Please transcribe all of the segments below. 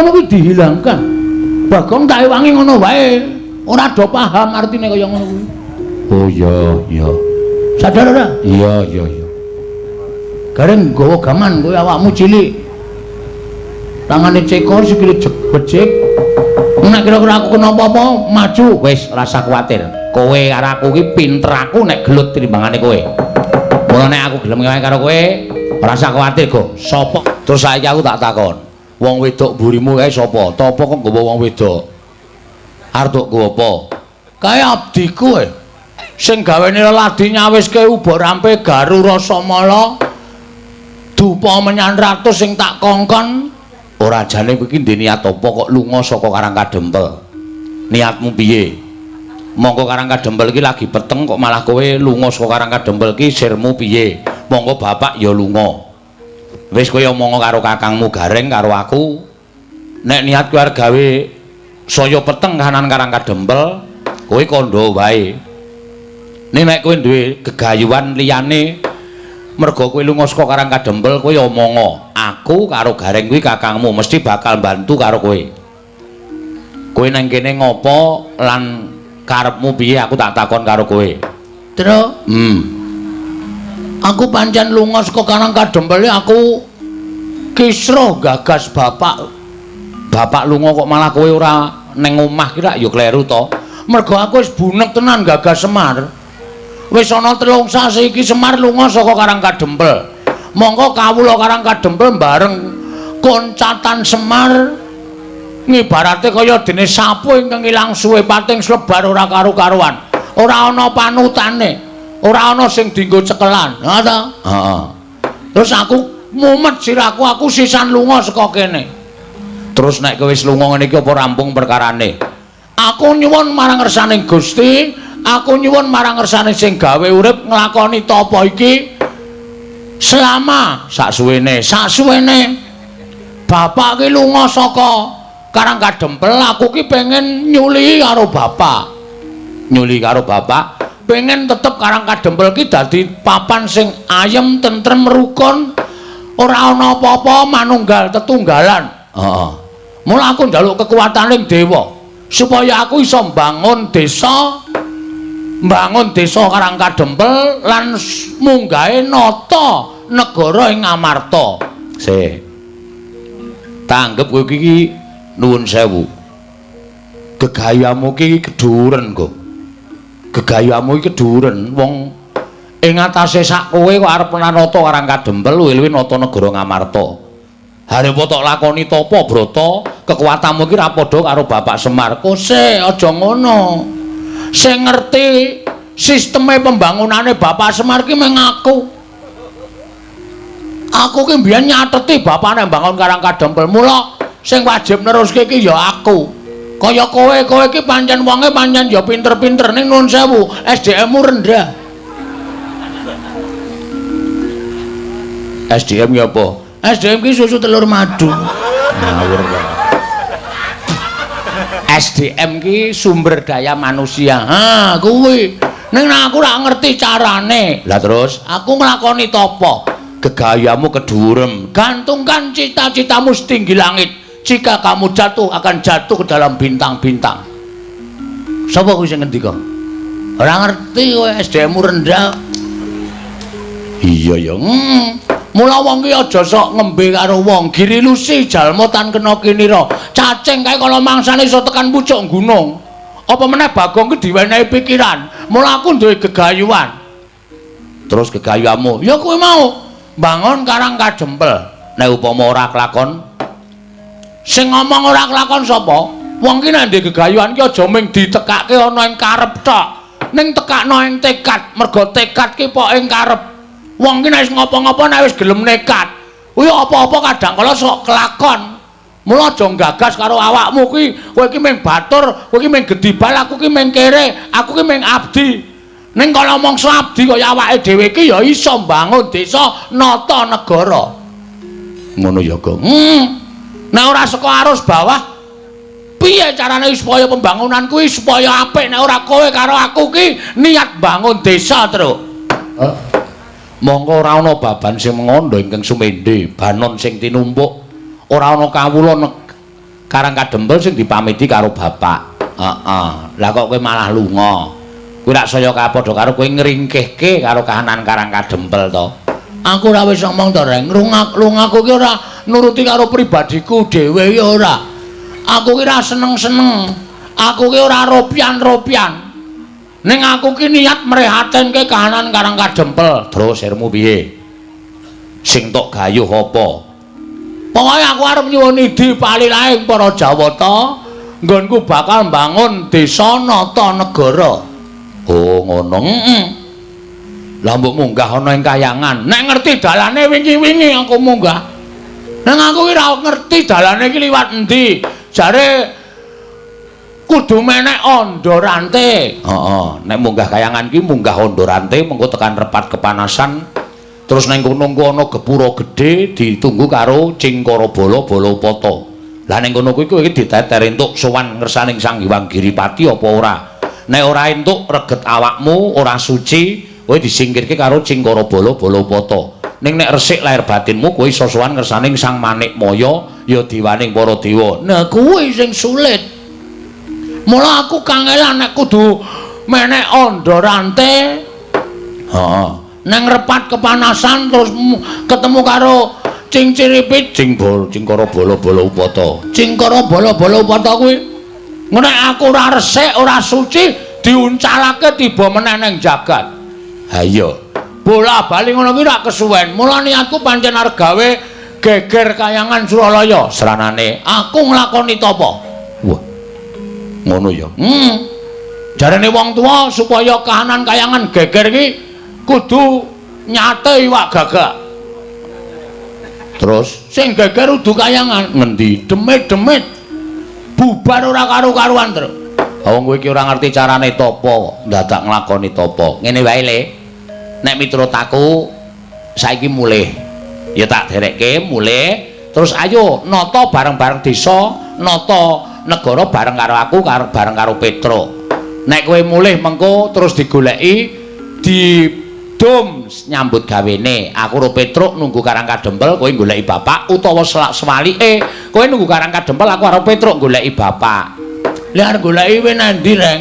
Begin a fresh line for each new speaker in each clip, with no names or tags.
ngono kuwi dihilangkan. Bagong tak ewangi ngono wae. Ora do paham artine kaya ngono kuwi. Oh iya, iya. Sadar ora? Iya, iya, iya. Gareng nggawa gaman kowe awakmu cilik. Tangane cekor sikile becik. Nek kira-kira aku kena apa-apa, maju wis rasa kuwatir. Kowe karo aku ki pinter aku nek gelut timbangane kowe. Mula nek aku gelem ngewangi karo kowe, ora usah kuwatir, Go. Sapa? Terus saiki aku tak takon. Wong wedok mburimu kae sapa? Tapa kok nggawa wong wedok? Arep tok nggawa apa? Kae abdiku e. Sing gawene leladi nyawiske uba rampe garu rasamala. Dupa menyan ratus sing tak kongkon. Ora jane kowe iki ndek niat apa kok lunga saka Karang Kadempel? Niatmu piye? Monggo Karang Kadempel iki lagi peteng kok malah kowe lunga saka Karang Kadempel iki sirmu piye? Monggo bapak ya lunga. Wis kowe omong karo kakangmu Gareng karo aku. Nek niat kowe arep gawe saya peteng kahanan Karang Kadempel, kowe kandha wae. Ning nek kowe duwe gegayuhan liyane mergo kowe lunga saka Karang Kadempel, kowe omonga. Aku karo Gareng kuwi kakangmu mesti bakal bantu karo kowe. Kowe nang kene ngopo lan karepmu piye aku tak takon karo kowe. Tru. Aku pancen lunga saka Karang Kadempel aku kisruh gagas bapak. Bapak lunga kok malah kowe ora ning omah ki rak ya kleru to. Mergo aku wis bunek tenan gagas Semar. Wis ana 3 sasi iki Semar lunga saka Karang Kadempel. Mongko kawula Karang Kadempel bareng koncatan Semar ngibarate kaya dene sapu ingkang ilang suwe pating slebar ora karu-karuan. Ora ana panutane, ora ana sing dienggo cekelan. Ha ta? Heeh. Terus aku mumet sirahku, aku sisan lunga saka kene. Terus nek kowe wis lunga ngene iki apa rampung perkarane? Aku nyuwun marang ngersaning Gusti, aku nyuwun marang ngersane sing gawe urip nglakoni tapa iki selama saksuwene, saksuwene bapak ki lunga saka Karang Kadempel, aku ki pengen nyuli karo bapak. Nyuli karo bapak, pengen tetep Karang Kadempel ki dadi papan sing ayem, tentrem, rukun, ora ana apa-apa, manunggal tetunggalan. Heeh. Mula aku njaluk kekuataning dewa supaya aku iso mbangun desa, mbangun desa Karang Kadempel lan munggahe nata negara ing Amarta. Sik. Tanggep kowe iki nuwun sewu. Gegayamu iki keduren kok. Gegayamu iki keduren wong ing atase sak kowe kok arep nata Karang Kadempel luwih-luwih nata negara Ngamarta. Arep tok lakoni tapa brata, kekuatanmu iki ra padha karo Bapak Semar. Kose aja ngono. Sing ngerti sisteme pembangunane Bapak Semar ki mung aku. Aku ki mbiyen nyateti bapakne mbangun Karang Kadempel. Mula sing wajib neruske ki ya aku. Kaya kowe, kowe iki pancen wonge pancen ya pinter-pinter ning nuwun sewu, SDM-mu rendah. SDM ki apa? SDM ki susu telur madu. Ngawur kok. SDM ki sumber daya manusia. Ha, kuwi. Ning aku ora ngerti carane. Lah terus aku nglakoni tapa? Gegayamu kedhuwurem. Gantungkan cita-citamu setinggi langit. Jika kamu jatuh akan jatuh ke dalam bintang-bintang. Sapa kuwi sing ngendika? Ora ngerti kowe, SDM-mu rendah. Iya ya. Mula wong ki aja sok ngembe karo wong. Giri lusi jalma tan kena kinira. Cacing kae kala mangsane iso tekan pucuk gunung. Apa meneh Bagong ki diwenehi pikiran. Mula aku duwe gegayuhan. Terus gegayuhanmu? Ya kuwi mau. Bangun Karang Kadempel. Nek upama ora kelakon, sing ngomong ora kelakon sapa? Wong ki nek ndek gegayuhan ki aja mung ditekake ana ing karep tok. Ning tekakno ing tekad, mergo tekad ki pok ing karep. Wong ki nek wis ngopo-ngopo nek wis gelem nekat, kuwi apa-apa kadang kala sok kelakon. Mula aja gagas karo awakmu kuwi, kowe iki mung batur, kowe iki mung gedibal, aku ki mung kere, aku ki mung abdi. Ning kala mangsa abdi kaya awake dhewe iki ya iso mbangun desa, nata negara. Ngono ya, Gong. Nek ora saka arus bawah, piye carane supaya pembangunan kuwi supaya apik nek ora kowe karo aku ki niat bangun desa, Truk? Mongko ora ana baban sing mengondo ingkang sumende, banon sing tinumpuk, ora ana kawula Karang Kadempel sing dipamiti karo bapak. Heeh. Lah kok kowe malah lunga? Kuwi rak saya kapadha karo kowe ngringkehke karo kahanan Karang Kadempel to. Aku ora wis ngomong to, Reng. Lungaku ki ora nuruti karo pribadiku dhewe ya ora. Aku ki ora seneng-seneng. Aku ki ora ropian-ropian. Ning aku ki niat mrehatenke kahanan Karang Kadempel. Terus sirmu piye? Sing tok gayuh apa? Pokoke aku arep nyuwun idi palilaing para Jawata, nggonku bakal mbangun desa nata negara. Oh, ngono. Heeh. Lah mbok munggah ana ing kayangan. Nek ngerti dalane wingi-wingi aku munggah. Nang aku ki ora ngerti dalane iki liwat endi. Jare kudu menek andha rante. Heeh, nek munggah kayangan ki munggah andha rante mengko tekan repat kepanasan. Terus nang kono engko ana gepura gedhe ditunggu karo Cingkara Bala Balapata. Lah ning kono kuwi kowe iki diteter entuk sowan ngersaning Sang Hyang Giripati apa ora? Nek ora entuk reget awakmu ora suci, kowe disingkirke karo Cingkara Bala Balapata. Ning nek resik lahir batinmu kowe iso sowan ngersaning Sang Manikmaya ya diwaning para dewa. Nah kuwi sing sulit. Mula aku kangelan nek kudu menek andha rante. Heeh. Nang repat kepanasan terus ketemu karo Cingciripit, Cingkara Bala Balapata. Cingkara Bala Balapata kuwi nek aku ora resik, ora suci diuncalake tiba meneh ning jagat. Ha iya. Bola-bali ngono kuwi rak kesuwen. Mula niatku pancen arep gawe geger kayangan Suralaya. Sranane aku nglakoni tapa. Wah. Ngono ya. Jarene wong tuwa supaya kahanan kayangan geger iki kudu nyate iwak gagak. Terus sing geger udu kayangan ngendi? Demit-demit. Bubar ora karu-karuan, Tru. Wong kowe iki ora ngerti carane tapa, ndadak nglakoni tapa. Ngene wae, Le. Nek miturut aku saiki mulih. Ya tak derekke mulih, terus ayo nata bareng-bareng desa, nata negara bareng karo aku, bareng karo Petruk. Nek kowe mulih mengko terus digoleki didum nyambut gawene. Aku karo Petruk nunggu Karang Kadempel, kowe goleki bapak utawa selak sewalike kowe nunggu Karang Kadempel, aku karo Petruk goleki bapak. Lah arep goleki kowe nang ndi, Reng?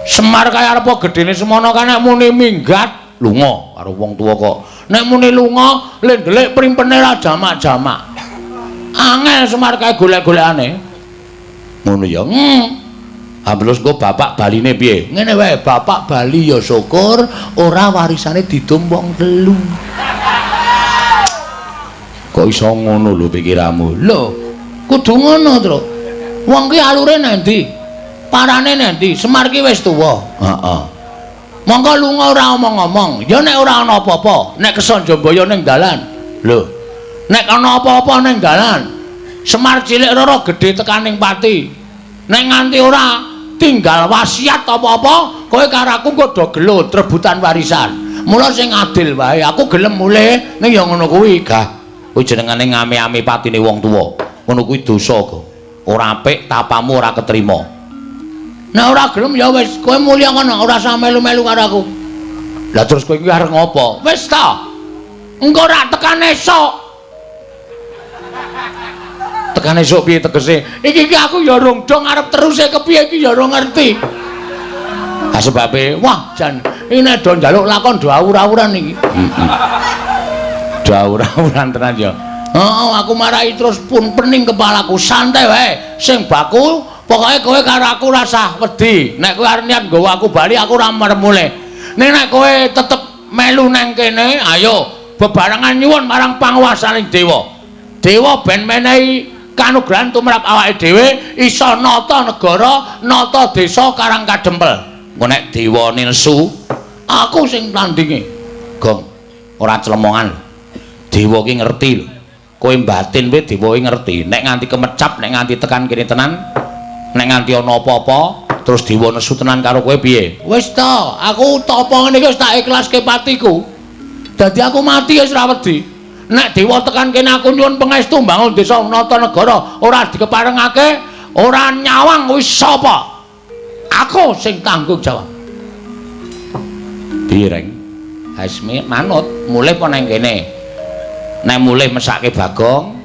Semar kaya arep gedene semono kan nek muni minggat lunga karo wong tuwa kok. Nek muni lunga le ndelik primpene ra jamak-jamak. Angel Semar kae golek-golekane. Ngono ya. Ha terus engko bapak baline piye? Ngene wae, bapak bali ya syukur ora warisane didum wong telu. Kok iso ngono lho pikiranmu? Lho, kudu ngono, Tru. Wong ki alure nang ndi? Parane nang ndi? Semar ki wis tuwa. Heeh. Monggo lunga ora omong-omong. Ya nek ora ana apa-apa, nek kesanjambaya ning dalan. Lho. Nek ana apa-apa ning dalan, Semar cilik rara gedhe tekaning pati. Nek nganti ora tinggal wasiat apa-apa, kowe karo aku engko do gelut rebutan warisan. Mula sing adil wae, aku gelem mulih ning ya ngono kuwi, gah. Kuwi jenengane ngame-ame patine wong tuwa. Ngono kuwi dosa kok. Ora apik, tapamu ora ketrima. Nek ora gelem ya wis, kowe mulya kono, ora usah melu-melu karo aku. Lah terus kowe iki arep ngopo? Wis ta. Engko ora tekan esuk. Tekan esuk piye tegese? Iki iki aku ya rung dong arep teruse kepiye iki ya rung ngerti. Ha sebabe, wah jan iki nek do njaluk lakon do awur-awuran iki. Heeh. Do awur-awuran tenan ya. Heeh, aku marahi terus pun pening kepalaku. Santai wae. Sing baku pokoke kowe karo aku rasah wedi. Nek kowe arep niat nggawa aku bali aku ora mermulih. Ning nek kowe tetep melu nang kene, ayo bebarengan nyuwun marang panguwasaning dewa. Dewa ben menehi kanugrahan tumrap awake dhewe iso nata negara, nata desa Karang Kadempel. Engko nek dewa nesu, aku sing tandinge. Gong, ora clemongan. Dewa ki ngerti lho. Kowe mbatin wae dewa ki ngerti. Nek nganti kemecap, nek nganti tekan kene tenan, nek nganti ana apa-apa, terus dewa nesu tenan karo kowe piye? Wis ta, aku tapa ngene iki wis tak ikhlaske patiku. Dadi aku mati wis ora wedi. Nek dewa tekan kene aku nyuwun pangestu mbangun desa nata negara, ora dikeparengake, ora nyawang wis sapa? Aku sing tanggung jawab. Piye, Reng? Wis manut, mulih apa nang kene? Nek mulih mesake Bagong,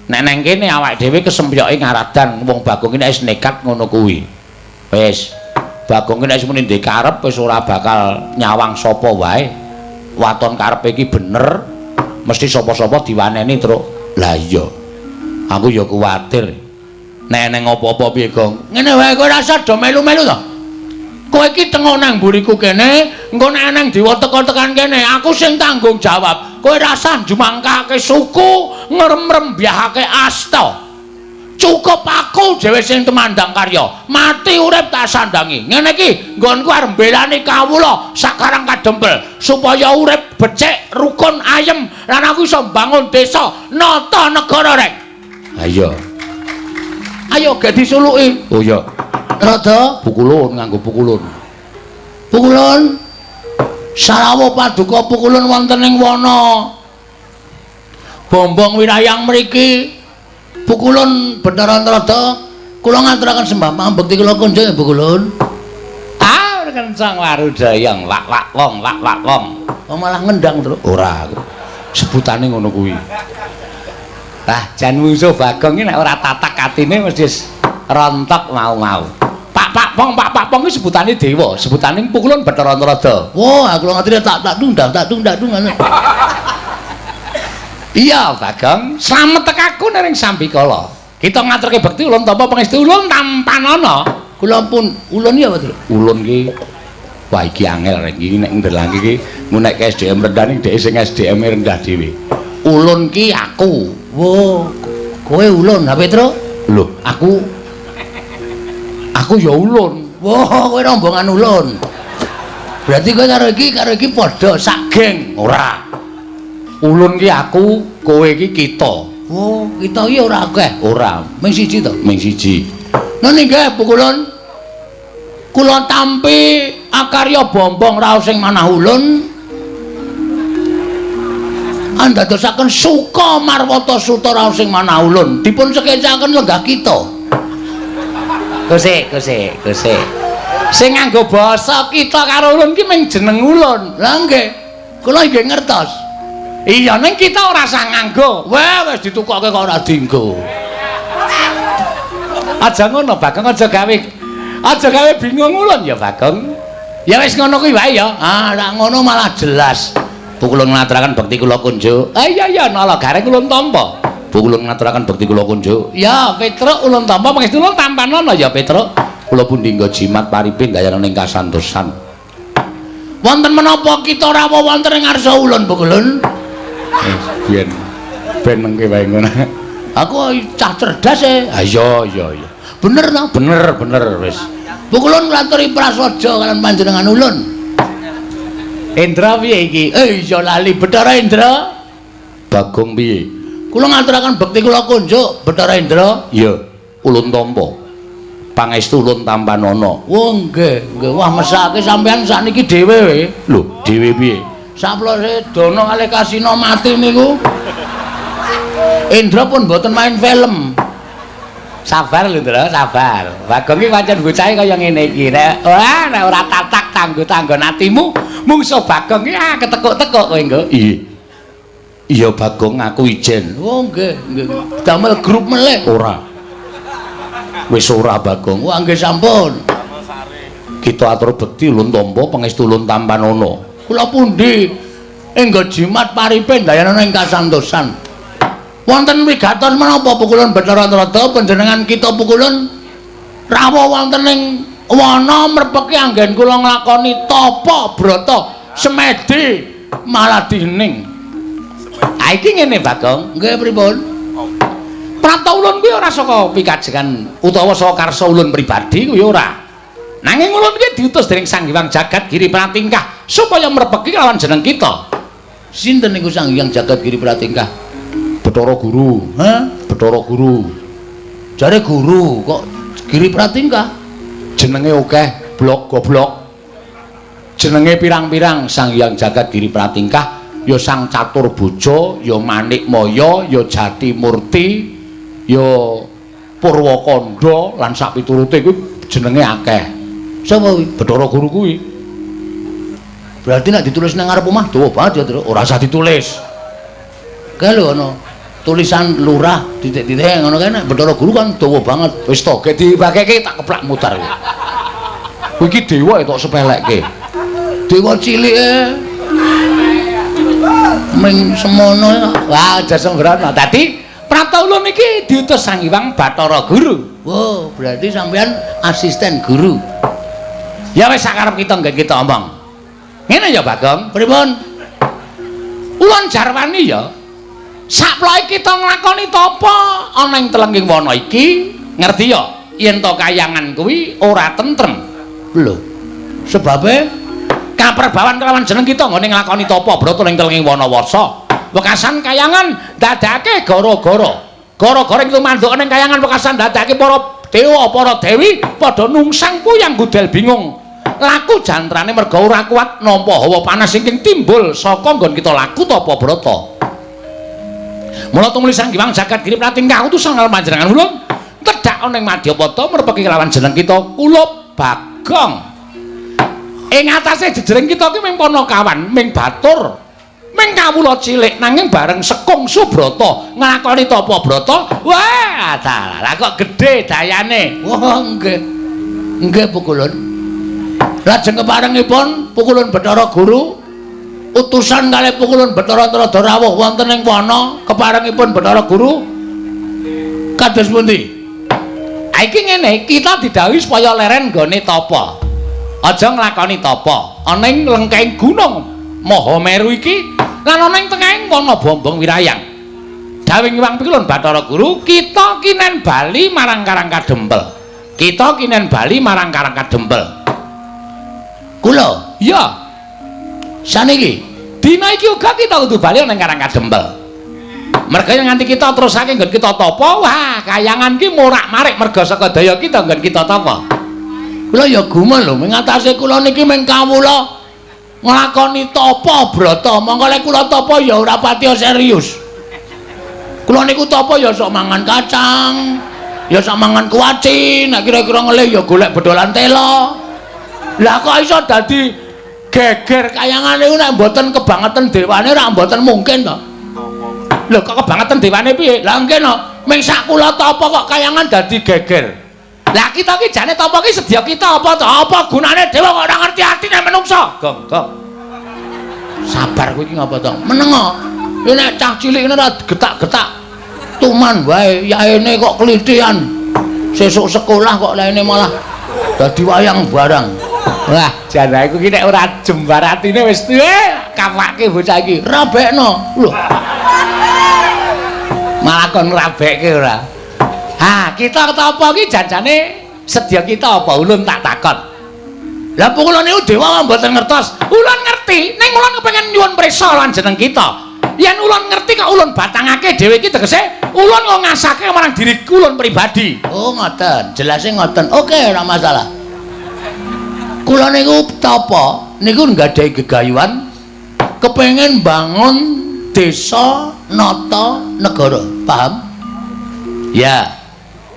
Nek nang kene awake dhewe kesempyoke ngaradan wong Bagong iki nek wis nekat ngono kuwi. Wis. Bagong iki nek wis muni ndek karep wis ora bakal nyawang sapa wae. Waton karepe iki bener, mesti sapa-sapa diwaneni, Truk. Lah iya. Aku ya kuwatir. Nek eneng apa-apa piye, Gong? Ngene wae kowe rasa do melu-melu to. Kowe iki tengok nang mburiku kene, engko nek eneng dewa teka tekan kene, aku sing tanggung jawab. Kowe rasa njumangkake suku, ngremrembyahake asta. Cukup aku dhewe sing tumandang karya. Mati urip tak sandangi. Ngene iki nggonku arep mbelani kawula sakarang kadempel supaya urip becik, rukun, ayem lan aku iso mbangun desa, nata negara rek. Ayo. Ayo gek disuluki. Oh iya.
Rada
Pukulun nganggo pukulun.
Pukulun.
Sarawuh paduka pukulun wonten ing wana Bombong wirayang mriki.
Pukulun Bathara Antarada, kula ngaturaken sembah pambekti kula kunjung ya Pukulun.
Ah, kencang warudayang wak wak wong wak wak wong.
Oh malah ngendang, Truk.
Ora aku. Sebutane ngono kuwi. Lah jan mungsuh Bagong iki nek ora tatak atine mesti rontok mau-mau. Pak pak pong pak pak pong iki sebutane dewa, sebutane pukulun Bathara Antarada.
Wah, aku ngerti tak tak tundang tak tundang dung ngono.
Iya, Bagong, slamet tekaku ning sambikala. Kita ngaturke bekti ulun tampa pangestu ulun tampanana.
Kula pun ulun ya, Truk.
Ulun ki wah iki angel rek iki nek ndelangke iki mun nek SDM rendah ning dhek sing SDM rendah dhewe. Ulun ki aku.
Wo, kowe ulun, ha Petruk?
Lho, aku ya ulun.
Wah, kowe rombongan ulun. Berarti kowe karo iki padha sak
geng. Ora. Ulun ki aku, kowe ki kita.
Oh, kita iki ora akeh.
Ora,
ming siji to.
Ming siji.
Noni nggih Pukulun.
Kula tampi akarya bombong raos sing manah ulun.
Andadosaken suka marwata suta raos sing manah ulun. Dipun sekecaken lenggah kita.
Gosek, gosek, gosek. Sing nganggo basa kita karo ulun ki ming jeneng ulun.
Lah nggih. Kula nggih ngertos.
Iya, ning kita ora usah nganggo.
Wah, wis ditukoke kok ora dienggo.
Aja ngono, Bagong, aja gawe bingung ulun ya, Bagong. Ya wis ngono kuwi wae ya.
Ah, nek ngono malah jelas.
Pukulun ngaturaken bekti kula kunjuk. Ah iya iya, nala gareng ulun tampa. Pukulun ngaturaken bekti kula kunjuk. Ya, Petruk ulun tampa pangestu ulun tampanana ya, Petruk. Kula pundi nggo jimat paripin dayana ing kasantosan.
Wonten menapa kita rawuh wonten ing ngarsa ulun, Pukulun?
Biyen ben mengke wae ngono.
Aku cah cerdas e.
Ah iya iya iya.
Bener ta?
Bener bener wis.
Pukulun nglaturi prasaja kalian panjenengan ulun.
Indra piye iki?
Iya lali Bathara Indra.
Bagong piye?
Kula ngaturaken bekti kula kunjuk Bathara Indra.
Iya, ulun tampa. Pangestu ulun tampanana.
Oh nggih, nggih. Wah mesake sampean sakniki dhewe we.
Lho, dhewe piye?
Saplose Dono kalih Kasino mati niku. Indra pun mboten main film.
Sabar lho, Ndra, sabar. Bagong iki pancen bocahe kaya ngene iki. Nek ora nek ora tatak tanggo-tanggon atimu, mungsuh Bagong iki ah ketekuk-tekuk kowe engko. Iya. Iya Bagong, aku ijen.
Oh nggih, nggih. Damel grup melih.
Ora. Wis ora Bagong.
Wah nggih sampun.
Kita atur bekti ulun tampa pangestu ulun tampanana.
Kula pundi enggo jimat paripe ndayana ing kasantosan. Wonten wigatos menapa Pukulun Bathara Antarada panjenengan kita Pukulun rawuh wonten ing wana mrepeki anggen kula nglakoni tapa brata semedi maladining.
Ah iki ngene Bagong.
Nggih pripun?
Prapta ulun kuwi ora saka pikajengan utawa saka karsa ulun pribadi kuwi ora. Nanging ulun kuwi diutus dening Sang Hyang Jagat Giri Pratingkah supaya mrepeki lawan jeneng kita.
Sinten niku Sang Hyang Jagat Giri Pratingkah?
Bathara Guru.
Hah?
Bathara Guru.
Jare guru kok Giri Pratingkah?
Jenenge akeh, blok goblok. Jenenge pirang-pirang Sang Hyang Jagat Giri Pratingkah ya Sang Catur Bojo, ya Manik Maya, ya Jati Murti, ya Purwakanda lan sak piturute kuwi jenenge akeh.
Sapa kuwi?
Bathara Guru kuwi.
Berarti nek ditulis nang ngarep omah dawa banget ya, Truk.
Ora usah ditulis.
Kae lho ana.
Tulisan lurah titik-titik ngono kae nek Bathara Guru kan dawa banget. Wis to, gek dibakeke tak keplak mutar kowe. Kowe iki dewa tok sepelekke. Dewa cilike ming semono. Wah, aja sembrono. Dadi prapta ulun iki diutus Sang Hyang Bathara Guru. Wow, berarti sampean asisten guru. Ya wis sakarep kita nggen kita omong. Ngene ya, Bagong. Pripun? Ulun jarwani ya. Saploke kita nglakoni tapa ana ing telenging wana iki, ngerti ya yen to kayangan kuwi ora tentrem. Lho. Sebabe kaperbawan kelawan jeneng kita nggone nglakoni tapa brata ning telenging wana wasa. Wekasan kayangan dadake gara-gara. Gara-gara ing tumanduk ning kayangan wekasan dadake para dewa, para dewi padha nungsang puyang gudel bingung. Laku jantrane merga ora kuat nampa hawa panas ingkang timbul saka nggon kita laku tapa brata. Mula tumuli Sang Hyang Jagat Giri pratingkah utusan karo panjenengan ulun tedhak ana ing Madyapada merpeki kelawan jeneng kita Kulup Bagong. Ing atase jejering kita ki ming panakawan, ming batur, ming kawula cilik nanging bareng sekung subrata nglakoni tapa brata, wah dalah kok gedhe dayane. Wah, nggih. Nggih pukulun. Lajeng keparengipun pukulun Bathara Guru utusan kalih pukulun Bathara Narada rawuh wonten ing wana keparengipun Bathara Guru kados pundi? Ha iki ngene, kita didhawuhi supaya leren nggone tapa. Aja nglakoni tapa ana ing lengkeng gunung Mahameru iki lan ana ing tengahing wana Bombong Wirayang. Dawuh Hyang Pikulun Bathara Guru, kita kinen bali marang Karang Kadempel. Kita kinen bali marang Karang Kadempel. Kula? Iya. Saniki dina iki uga kita kudu bali nang Karang Kadempel. Merga yen nganti kita terusake nggon kita tapa, wah kayangan ki morak-marik merga saka daya kita nggon kita tapa. Kula ya gumun lho, ming atase kula niki ming kawula nglakoni tapa brata. Mongko lek kula tapa ya ora patiya serius. Kula niku tapa ya sok mangan kacang, ya sok mangan kuaci, nek kira-kira ngelih ya golek bedolan tela. Lah kok iso dadi geger kayangan niku nek mboten kebangetan dewane ora mboten mungkin to. Lho kok kebangetan dewane piye? Lah nggih no, ming sak kula tapa kok kayangan dadi geger. Lah kita ki jane tapa ki sedya kita apa to? Apa gunane dewa kok ora ngerti atine menungsa? Gong, gong. Sabar kowe iki ngapa to? Menengo. Nek cah cilik ngene ora getak-getak. Tuman wae yaene kok klithian. Sesuk sekolah kok laine malah dadi wayang barang. Wah, jan aku ki nek ora jembar atine wis kapake bocah iki. Rabekno. Lho. Malah kon rabekke ora. Ha, kita tapa ki janjane sedya kita apa ulun tak takon. Lah kula niku dewa mboten ngertos. Ulun ngerti, ning ulun kepengin nyuwun prisa lan jeneng kita. Yen ulun ngerti kok ulun batangake dhewe iki tegese ulun kok ngasake marang diri ulun pribadi. Oh, ngoten. Jelase ngoten. Oke, ora masalah. Kula niku tapa niku nggadahi gegayuhan kepengin bangun desa nata negara. Paham? Ya.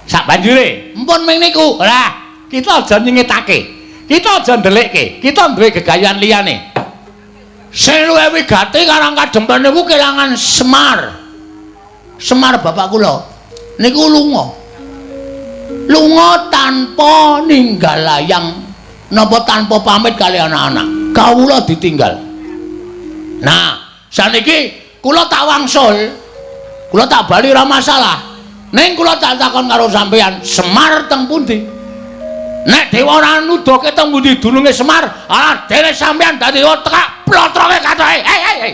Sak banjure, empun ming niku. Lah, kita aja nyengitake. Kita aja ndelikke. Kita duwe gegayuhan liyane. Sing luwih wigati Karang Kadempel niku kelangan Semar. Semar bapak kula niku lunga. Lunga tanpa ninggal layang napa tanpa pamit kali anak-anak. Kawula ditinggal. Nah, saniki kula tak wangsul. Kula tak bali ora masalah. Ning kula tak takon karo sampeyan, Semar teng pundi? Nek dewa ora nuduhke teng pundi dununge Semar, ala dene sampeyan dadi tekak plotroke katoke. Hei hei hei.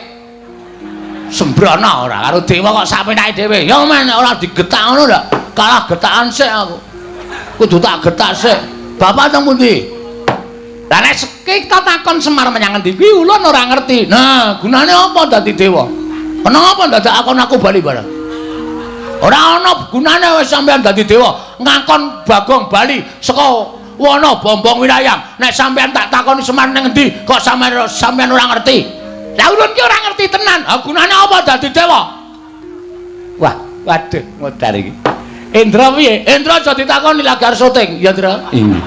Sembrono ora karo dewa kok sak penake dhewe. Ya men nek ora digetak ngono lho, kalah getakan sik aku. Kudu tak getak sik. Bapak teng pundi? Lah nek kita takon Semar menyang endi kuwi ulun ora ngerti. Nah, gunane apa dadi dewa? Kenapa dadak akon aku bali barang? Ora ana gunane wis sampeyan dadi dewa, ngakon Bagong bali saka wana Bombong Wirayang. Nek sampeyan tak takoni Semar ning endi, kok sampeyan ora ngerti? Lah ulun ki ora ngerti tenan. Ha gunane apa dadi dewa? Wah, waduh modar iki. Indra piye? Indra aja ditakoni lagi arep syuting, ya Indra. Iya.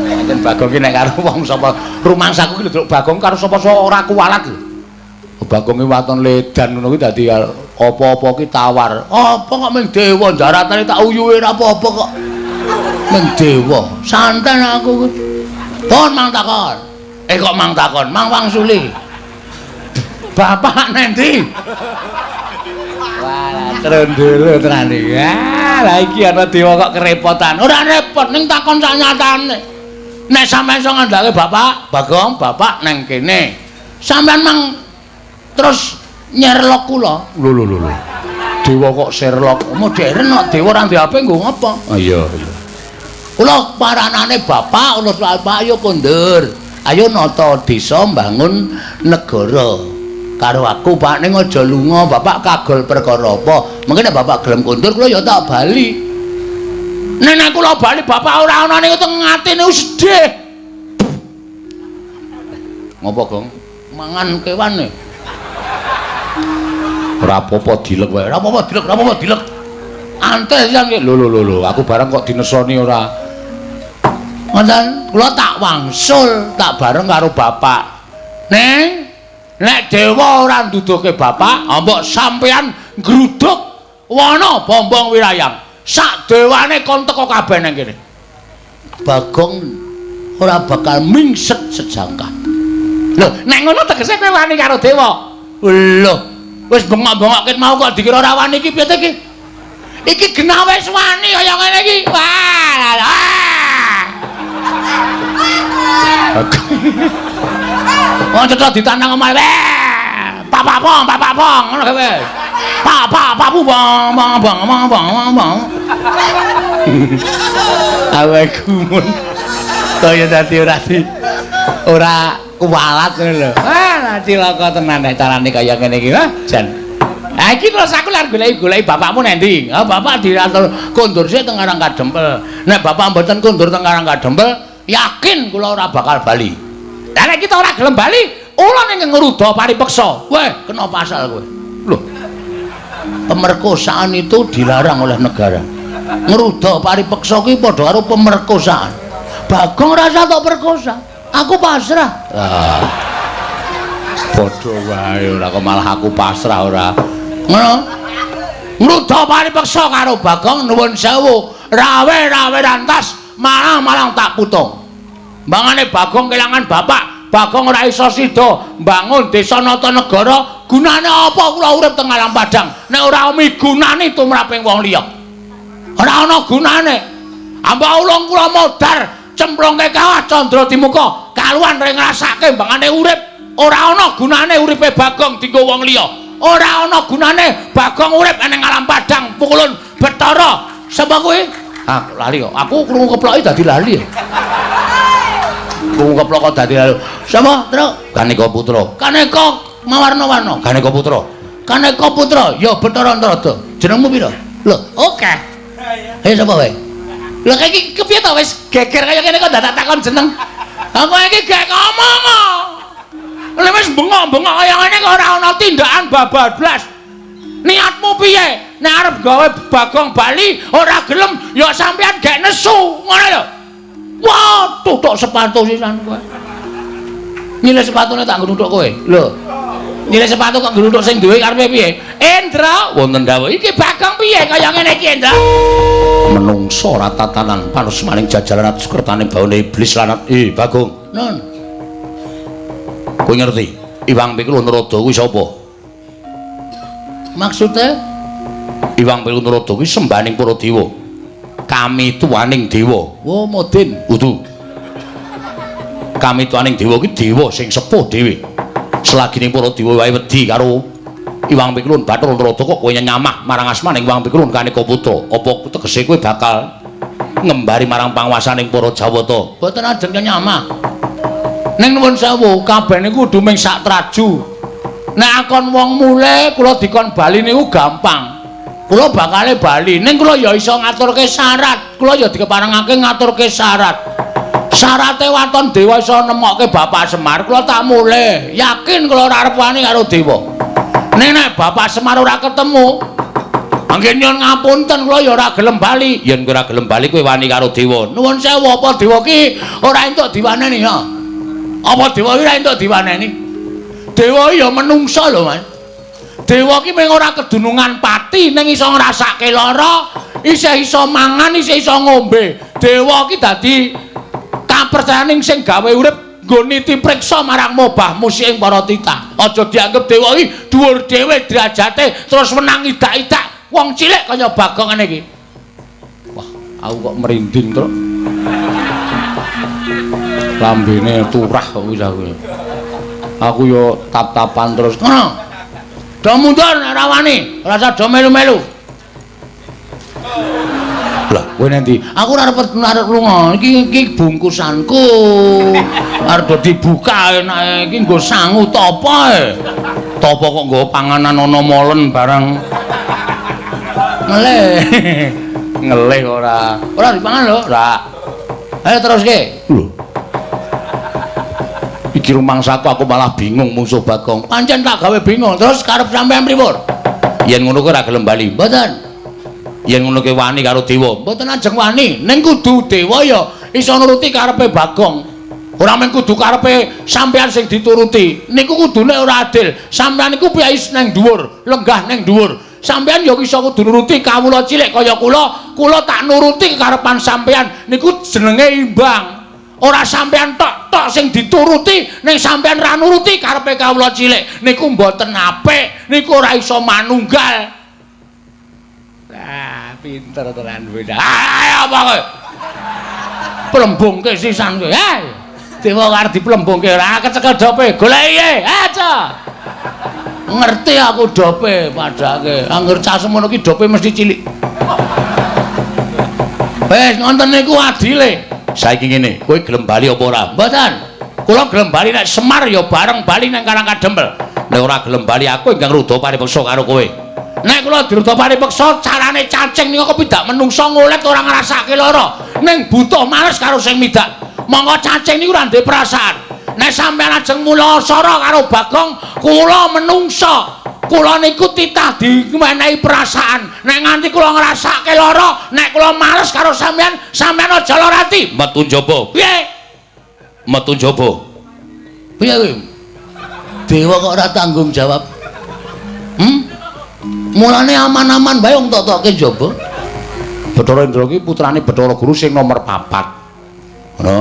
Pancen Bagong ki nek karo wong sapa rumangsaku ki lho Bagong karo sapa-sapa ora kuwalat lho. Bagong ki waton ledan ngono kuwi dadi apa-apa ki tawar. Apa kok ming dewa jaratane tak uyuhe ora apa-apa kok. Ming dewa. Santen aku kuwi. Pun mang takon. Kok mang takon? Mang wangsuli. Bapak nendi? Wah, trondolo tenan iki. Ah, lah iki ana dewa kok kerepotan. Ora repot ning takon sak nyatane. Nek sampeyan iso ngandhake bapak, Bagong, bapak neng kene. Sampeyan mang terus nyerlok kula. Lho lho lho. Dewa kok Sherlock. Modern kok dewa ora ndek HP nggo ngapa? Ah iya iya. Kula paranane bapak, kula bapak ayo kondur. Ayo nata desa mbangun negara. Karo aku Pak ning aja lunga, bapak kagol perkara apa? Mungkin nek bapak gelem kondur kula ya tak bali. Nek nek kula bali bapak ora ana niku teng atine sedih. Ngopo, Gong? Mangan kewane. Ora apa-apa dilek wae. Ora apa-apa dilek, ora apa-apa dilek. Antes sisan ki. Lho lho lho lho, aku bareng kok dinesoni ora. Ngoten, kula tak wangsul, tak bareng karo bapak. Neng, nek dewa ora nduduhke bapak, mbok sampean nggruduk wana Bombong Wirayang. Sak dewane kon teko kabeh nang kene. Bagong ora bakal mingset sejangkah. Lho, nek ngono tegese kowe wani karo dewa. Lho, wis bengok-bengok ket mau kok dikira ora wani iki piye ta iki? Iki genah wis wani kaya ngene iki. Wah, lah. Wong cetha ditandang omahe. Pak pong, pak pong, ngono kowe. Pak pak papu bang bang bang bang bang bang. Awake gumun. Kaya dadi ora di ora kuwalat ngono lho. Wah, cilaka tenan nek carane kaya ngene iki. Wah, jan. Ha iki terus aku lak goleki-goleki bapakmu nang ndi? Ha bapak diatur kondur sik teng Karang Kadempel. Nek bapak mboten kondur teng Karang Kadempel, yakin kula ora bakal bali. Lah nek kita ora gelem bali, ula ning ngruda paripeksa. Weh, kena pasal kowe. Lho. Pemerkosaan itu dilarang oleh negara. Ngruda paripeksa kuwi padha karo pemerkosaan. Bagong rasa tok perkosa. Aku pasrah. Ah. Padha wae ora kok malah aku pasrah ora. Ngono. Ngruda paripeksa karo Bagong nuwun sewu, rawe-rawe rantas malang-malang tak putung. Mbangane Bagong kelangan bapak, Bagong ora iso sida mbangun desa nata negara, gunane apa kula urip teng alam padang nek ora migunani tumraping wong liya. Ora ana gunane. Ambak ulung kula modar cemplungke kawah candra dimuka, kaluan ring ngrasake mbangane urip, ora ana gunane uripe Bagong dienggo wong liya. Ora ana gunane Bagong urip ning alam padang pukulun Bathara. Sapa kuwi? Ah, lali kok. Aku krungu keploki dadi lali. Krungu keplok kok dadi lali. Sapa, Truk? Kaneka Putra. Kaneka mawarna-warna. Kaneka Putra. Kaneka Putra, ya Bathara Antarada. Jenengmu pira? Lho, oke. Ayo sapa wae? Lho iki kepiye to wis geger kaya ngene kok dadak takon jeneng. Aku iki gek ngomong. Lha wis bengok-bengok kaya ngene kok ora ana tindakan babablas. Niatmu piye? Nek arep gawe Bagong bali ora gelem ya sampean gek nesu, ngono lho. Wah, tutuk sepatu sisan kowe. Nyilih sepatune tak nggo nuthuk kowe. Lho. Nyilih sepatu kok nggo nuthuk sing duwe karepe piye? Endra, wonten dawuh. Iki Bagong piye kaya ngene iki, Endra? Menungso ora tatanan panus maning jajaran atus kertane baune iblis lanat. Bagong. Nun. Kowe ngerti? Iwang Pikul Narada kuwi sapa? Maksude Iwang Pikul Narada kuwi sembahaning para dewa. Kami tuaning dewa. Oh, modin. Kudu. Kami tuaning dewa kuwi dewa sing sepuh dhewe. Selagine para dewa wae wedi karo Iwang Pikulun Bathara Narada kok kowe nyamah marang asmaning Iwang Pikulun Kaneka Putra. Apa tegese kowe bakal ngembari marang panguwasaning para Jawata? Mboten ajeng nyamah. Ning nuwun sewu, kabeh niku kudu ming sak traju. Nek akon wong mule kula dikon bali niku gampang. Kula bakale bali, ning kula ya iso ngaturke syarat. Kula ya dikeparengake ngaturke syarat. Syarate waton dewa iso nemokke Bapak Semar, kula tak mule. Yakin kula ora arep wani karo dewa. Ning nek Bapak Semar ora ketemu, mangke nyuwun ngapunten kula ya ora gelem bali. Yen kowe ora gelem bali kowe wani karo dewa. Nuwun sewu, apa dewa ki ora entuk diwaneni ya? Apa dewa ki ora entuk diwaneni? Dewa ya menungsa lho, Mas. Dewa ki mung ora kedunungan pati ning iso ngrasake lara, isih iso mangan, isih iso ngombe. Dewa ki dadi kapercayaning sing gawe urip nggo niti priksa marang mobah musik ing para titah. Aja dianggep dewa iki dhuwur dhewe derajate terus menang idak-idak wong cilik kaya Bagong ngene iki. Wah, aku kok merinding, Truk. Lambene turah kok wis aku. Aku yo tap-tapan terus. Ngono. Do mundur nek ora wani, ora usah do melu-melu. Lah, kowe nanti? Aku ora arep lunga. Iki iki bungkusanku. Arep dibuka enake iki nggo sangu tapa e. Tapa kok nggo panganan ana molen barang. Ngelih. Ngelih ora. Ora dipangan lho, ora. Ayo teruske. Lho. Iki rumangsaku aku malah bingung mungsuh Bagong. Pancen tak gawe bingung. Terus karep sampean pripun? Yen ngono kuwi ora gelem bali. Mboten. Yen ngono kuwi wani karo dewa. Mboten ajeng wani. Ning kudu dewa ya iso nuruti karepe Bagong. Ora mung kudu karepe sampean sing dituruti. Niku kudune ora adil. Sampean niku piyai nang dhuwur, lenggah nang dhuwur. Sampean ya iso kudu nuruti kawula cilik kaya kula. Kula tak nuruti kekarepan sampean. Niku jenenge imbang. Ora sampean tok-tok sing dituruti, ning sampean ra nuruti karepe kawula cilik. Niku mboten apik, niku ora iso manunggal. Lah, pinter tenan bocah. Ayo apa kowe? Plembungke sisan kowe. Hei. Dewa arep diplembungke ora kecekel dope. Goleki e. Aja. Ngerti aku dope padake. Angger cah semono ki dope mesti cilik. Wis ngonten niku adile. Saiki ngene, kowe gelem bali apa ora? Mboten. Kula gelem bali nek Semar ya bareng bali nang Karang Kadempel. Nek ora gelem bali aku ingkang rudha paripeksa karo kowe. Nek kula dirudha paripeksa carane cacing niku kepidak menungsa ngolet ora ngrasake lara. Ning butuh males karo sing midak. Monggo cacing niku ora ndek perasaan. Nek sampeyan ajeng mula sara karo Bagong, kula menungsa. Kula niku titah dimenehi perasaan. Nek nganti kula ngrasake lara, nek kula males karo sampeyan, sampeyan aja lara ati. Metu njaba. Piye? Metu njaba. Piye kuwi? Dewa kok ora tanggung jawab. Mulane aman-aman wae wong tok-tokke njaba. Bathara Indra ki putrane Bathara Guru sing nomor 4. Ngono.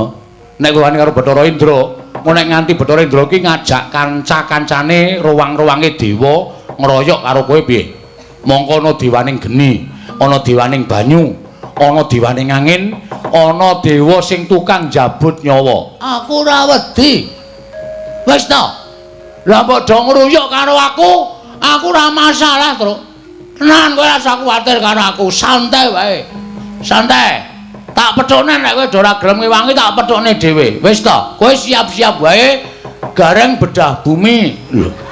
Nek kowe wani karo Bathara Indra, nek nganti Bathara Indra ki ngajak kanca-kancane rowang-rowange dewa ngroyok karo kowe piye? Mongko ana dewaning geni, ana dewaning banyu, ana dewaning angin, ana dewa sing tukang njabut nyawa. Aku ora wedi. Wis to. Lah mbok do ngruyuk karo aku, aku ora masalah, Truk. Tenan kowe ora usah kuwatir karo aku, santai wae. Santai. Tak pethukne nek kowe ora gelem ngewangi tak pethukne dhewe. Wis to, kowe siap-siap wae gareng bedah bumi. Lho.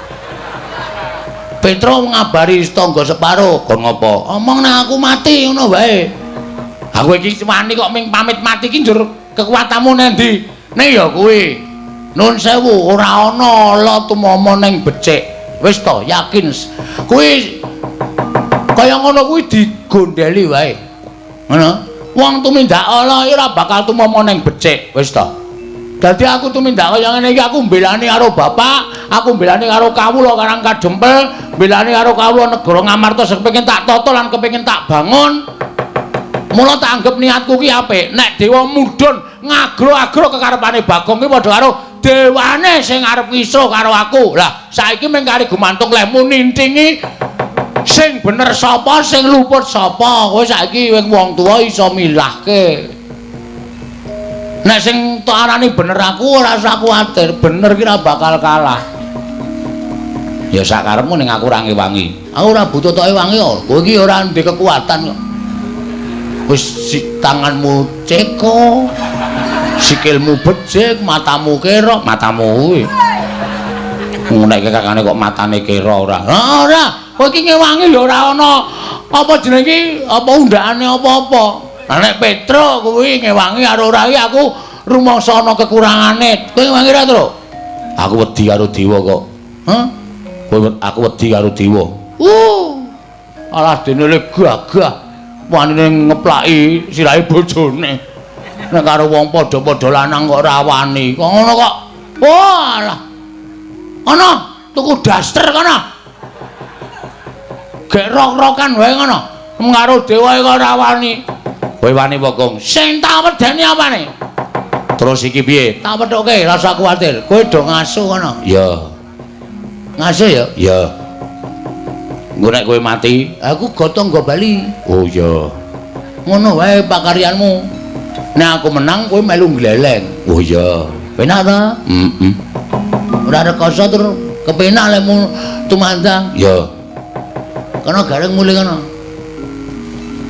Petro ngabari tangga separo, kon ngopo? Omong nek aku mati ngono wae. Aku iki wani kok ming pamit mati ki njur kekuatanmu nang ndi? Ning ya kuwi. Nun sewu ora ana ala tumama ning becik. Wis to, yakin. Kuwi kaya ngono kuwi digondeli wae. Ngono. Wong tumindak ala ora bakal tumama ning becik. Wis to. Dadi aku tumindak kaya ngene iki aku mbelani karo bapak, aku mbelani karo kawula Karang Kadempel, mbelani karo kawula negara Ngamarta sing kepengin tak tata lan kepengin tak bangun. Mula tak anggap niatku ki apik. Nek dewa mudhun ngagro-agro kekarepane Bagong ki padha karo dewane sing arep ngisro karo aku. Lah, saiki mung kari gumantung lehmu nintingi sing bener sapa, sing luput sapa. Kowe saiki wong tuwa iso milahke. Nek sing tok arani bener aku ora usah kuwatir, bener ki ora bakal kalah. Ya sakarepmu ning aku ora ngewangi. Aku ora butuh tok ewangi kok. Kowe iki ora ndek kekuatan kok. Wis tanganmu ceko, sikilmu becik, matamu kera, matamu kuwi. Nek kakane kok matane kera ora. Ora, kowe iki ngewangi lho ora ana apa jenenge iki, apa undakane apa-apa. Lah nek Petro kuwi ngewangi karo ora iki aku rumangsa ana kekurangane. Kowe ngewangi ora, Tru? Aku wedi karo dewa kok. Hah? Kowe aku wedi karo dewa. Alah dene le gagah. Wanine ngeplaki sirahe bojone. Nek karo wong padha-padha lanang kok ora wani. Kok ngono kok. Walah. Ana tuku daster kono. Gek rok-rokan wae ngono. Karo dewa kok ora wani. Kowe wani apa, Gong? Sing tak wedeni apane? Terus iki piye? Tak pethuke, rasa kuwatir. Kowe do ngaso kono. Iya. Ngaso ya? Iya. Engko nek kowe mati, aku gotong nggo bali. Oh iya. Ngono wae pakaryanmu. Nek aku menang kowe melu gleleng. Oh iya. Penak ta? Heeh. Ora rekoso tur kepenak lemu tumandang. Iya. Kono gareng mulih kono.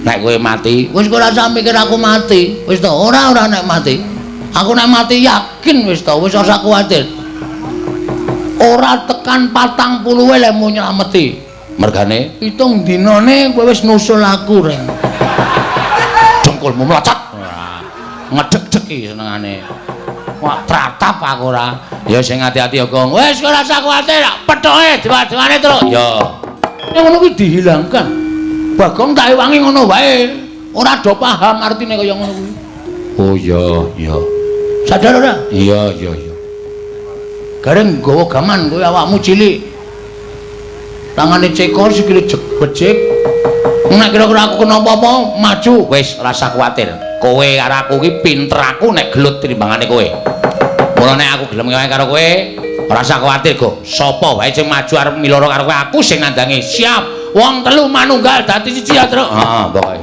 Nek kowe mati, wis kowe ora usah mikir aku mati. Wis to, ora ora nek mati. Aku nek mati yakin wis to, wis ora usah kuwatir. Ora tekan 40 lemu nylameti. Mergane 7 dinane kowe wis nusul aku, Reng. Dengkulmu mlocot. Ngedeg-deg iki senengane. Wah, tratap aku ora. Ya sing ati-ati ya, Gong. Wis ora usah kuwatir, pethoke dewa-dewane terus. Ya. Nek ngono kuwi dihilangkan. Bagong tak ewangi ngono wae. Ora do paham artine kaya ngono kuwi. Oh iya, iya. Sadar ora? Iya, iya, iya. Gareng nggawa gaman kowe awakmu cilik. Tangane cekor sikile becik. Nek kira-kira aku kena apa-apa, maju. Wis rasa kuwatir. Kowe karo aku ki pinter aku nek gelut timbangane kowe. Mula nek aku gelem ngewangi karo kowe, ora usah kuwatir, Go. Sapa wae sing maju arep miloro karo kowe, aku sing nandangi. Siap. Wong telu manunggal dadi siji ya, Truk. Heeh, pokoke.